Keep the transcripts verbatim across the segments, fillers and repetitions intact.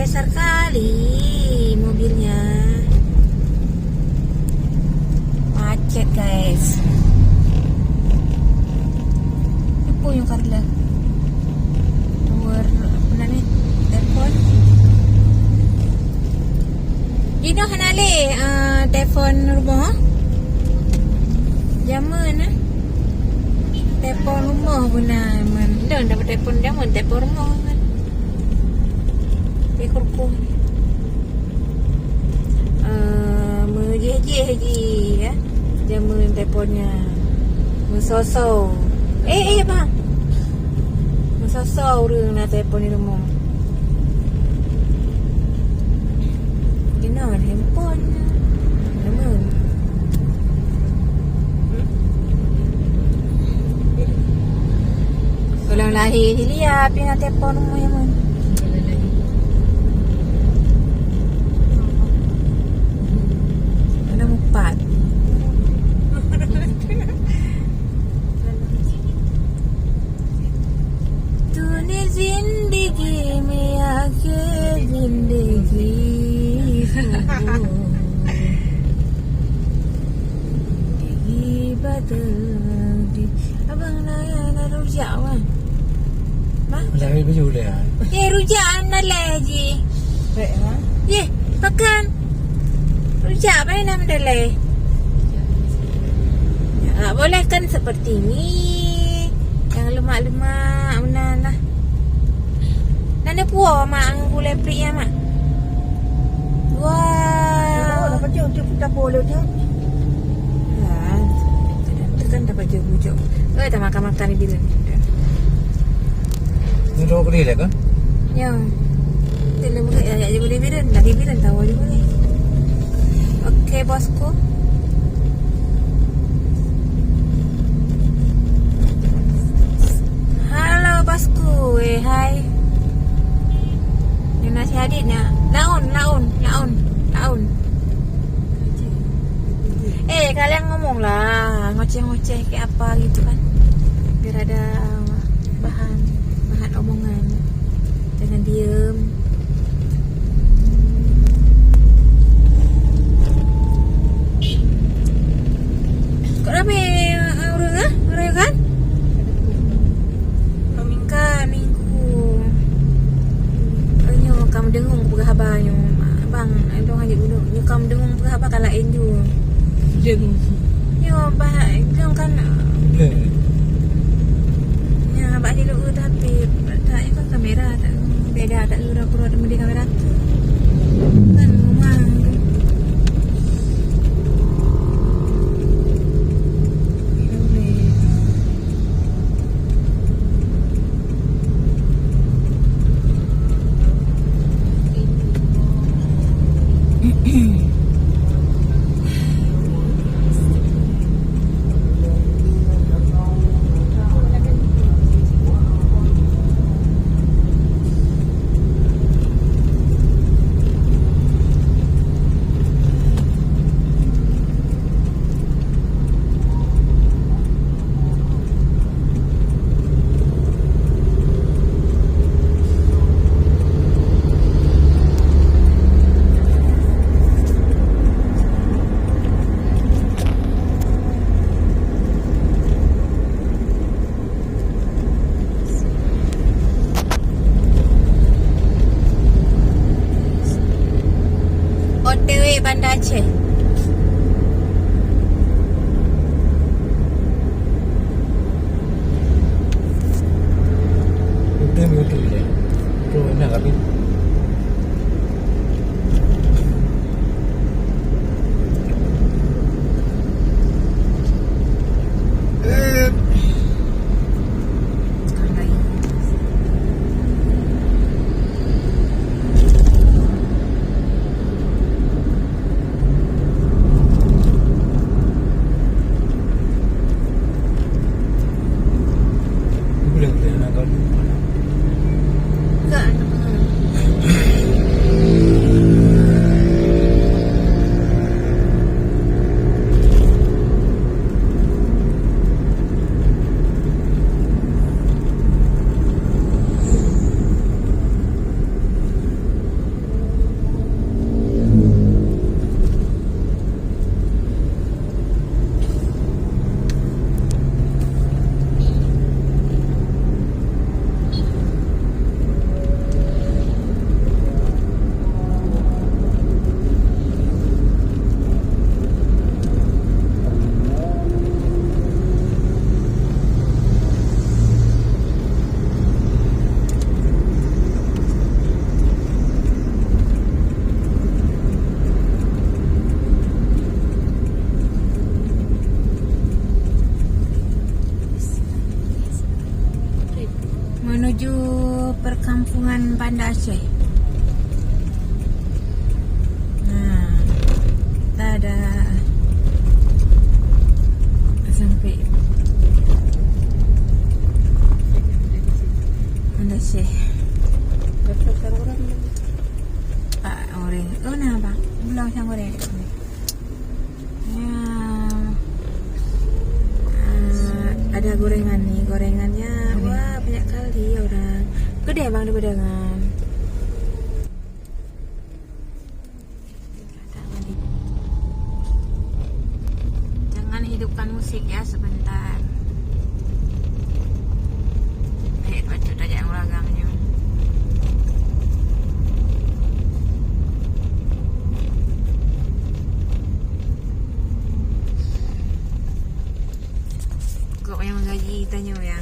Besar kali mobilnya. Macet, guys. Apa yang karena? Tower, apa namanya? Telepon. Jinoe hana lé, ah, telepon rumoh. Jameun, ah. Telepon rumoh beuna, man. Dong dapat telepon jameun, telepon rumoh, man. Telepon rumoh. Ah, meujih-jih ji, ya. Jameun telepon nyan. Meusoe-soe. Eh, eh, bang. Meusoe-soe ureueng na telepon di rumoh. Inoe handphone. Namun. Ulang lahé di lia, pih na telepon rumoh nyan. Ada empat. Dunia zindagi, akhir zindagi. Zindagi badal di Abang na, na rujak, wan. Mak? Dah habis baju dah. Eh, rujak na leh ji. Baik, ha? Ye, pakan. Rujak bae nam dalai. Ya, boleh kan seperti ni. Yang lemak-lemak, meunan lah. Nan ada puo, mak, ngon gulai prik ya, mak. Wah. Oh, dapat je untuk kita boleh je. Ya, tekan dapat je bujur. Eh, tak makan-makan di bilik. Ni dua kali dah kan? Ya. Dia nak buka ya, ya, boleh bidan. Lagi bidan tahu aja boleh. Oke, bosku. Halo, bosku. Eh, hai. Yang nasi hadit nak. Laun, laun, laun, laun. Eh, kalian ngomong lah. Ngoceh-ngoceh kayak apa gitu kan. Biar ada bahan, bahan omongan. Jangan diem. Kok ramai, eh, orang, ah? Orang kan? Mingka, minggu. Nyoe ka meudeungoe peugah haba nyoe. Abang, eh, dong aja dulu. Nyoe ka meudeungoe peugah haba ka laén ju. Nyoe bah, dong kan. Nyoe bah di luar tapi tak, nyoe kan kamera tak beda, tak lura keluar di kamera tu. Kan rumah tu. O T W Banda Aceh. Betul, betul, ya. Betul, enak, tapi Ngon Banda Aceh. Nah, tada sampai Banda Aceh. Pak orang. Oh, nah, bang. Belum sang orang. Ya. Ah, ada gorengan ni, gorengannya, wah, banyak kali orang. Gede bang, ada gorengan. Jangan hidupkan musik ya sebentar. Baik, bacut tajak uragangnya. Kok yang gaji tanya ya.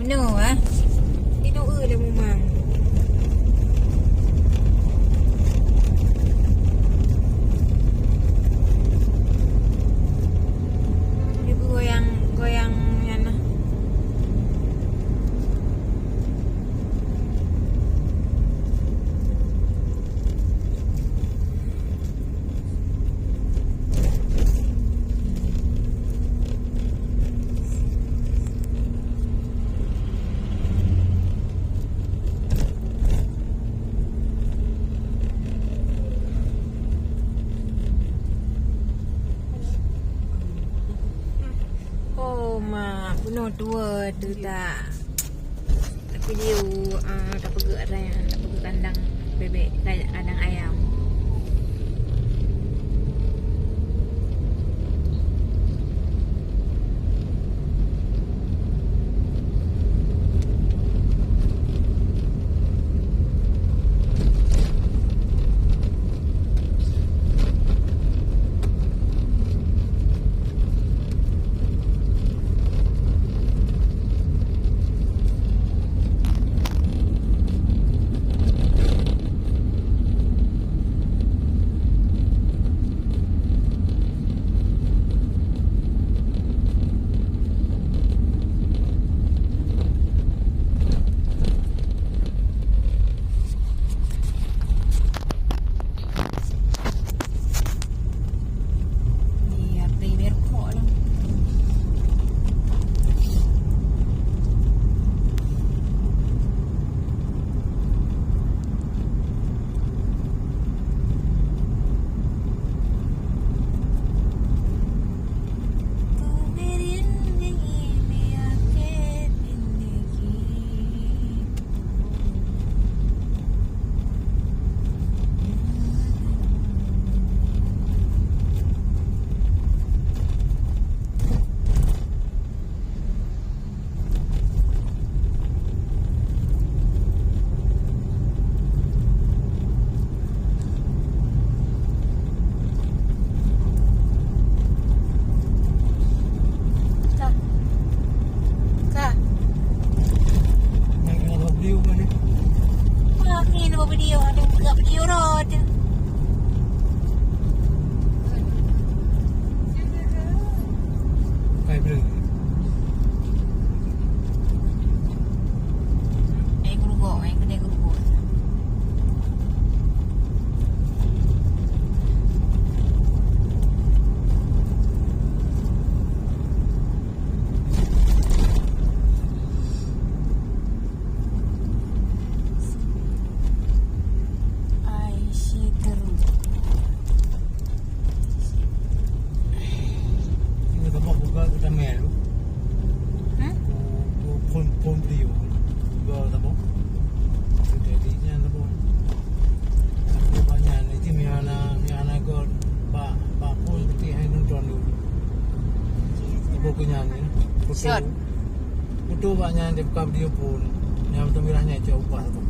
Uno ah. Di dua dah memang. Dia goyang, goyang yang nah. Oh, mak, bunoe dua tu tak. Tapidiu, ah, tapeugöt ayam, tapeugöt kandang bebek, kandang ayam. Iya, beli berkok lah. Ka. Ka. Nak kena buat video kan ni? Wah, ni nak buat video. Ada buka video road. Kai beli. Eh, gurugok, eh, kedai gurugok. Ai, si teruk. Ini tempat buka kita melu. Hah? Ku, ku phone, phone beliau. Buka tempat. Jadi, jangan tempat. Banyak ni, miana, miana gol. Pak, pak phone, putih hai nonton dulu. Tempat punya ni. Shot. Betul bak nyan, dia buka video pun. Nyang beutôi mirah nyan cok upah tu.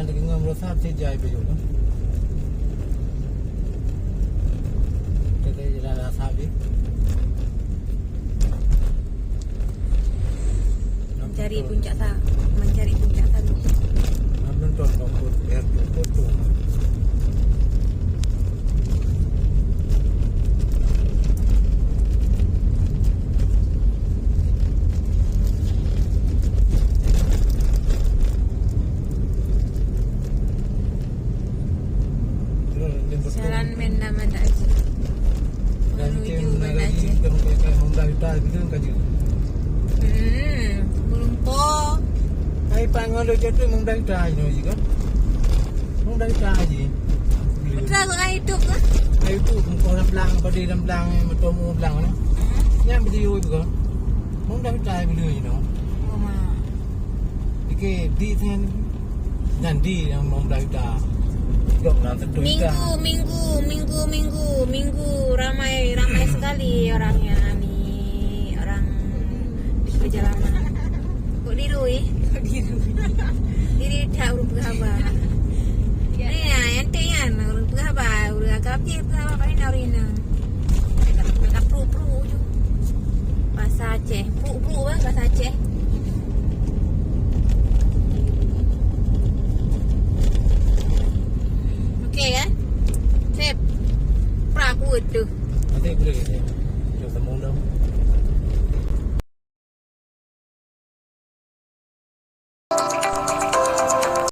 Deungon meurasa sijai baju tu. Kita jalan rasa habis. Mencari puncak sa-, mencari puncak salju. Nonton kompor, biar kompor tu. Jalan Mendaman Aceh. Menuju Banda Aceh. Hmm, meurumpo. Hai, pangon lo jatuh Banda Aceh, you know, you kan? Banda Aceh. Betul, hai, itu ke? Hai, itu, muka dalam belang, pada dalam belang, bertemu belang, ni. Hmm. Yang beli, you kan? Banda Aceh, you know. Oh, ma. Oke, di sana. Nanti yang mau belanja. Jom lah, tentu Minggu, kita. Minggu, Minggu, Minggu, Minggu ramai, ramai sekali orangnya ni, orang di perjalanan. Kok dirui? Kok dirui? Diri tak urung pengabar. Ya. Ni ya, yang tu kan urung pengabar, urung agak pun pengabar paling nak urina. Ka pru-pru ju. Bahasa Aceh. Pru-pru bah bahasa Aceh. Okey kan? Sip. Pra kuat tu. Nanti boleh, boleh. Jom sambung dah.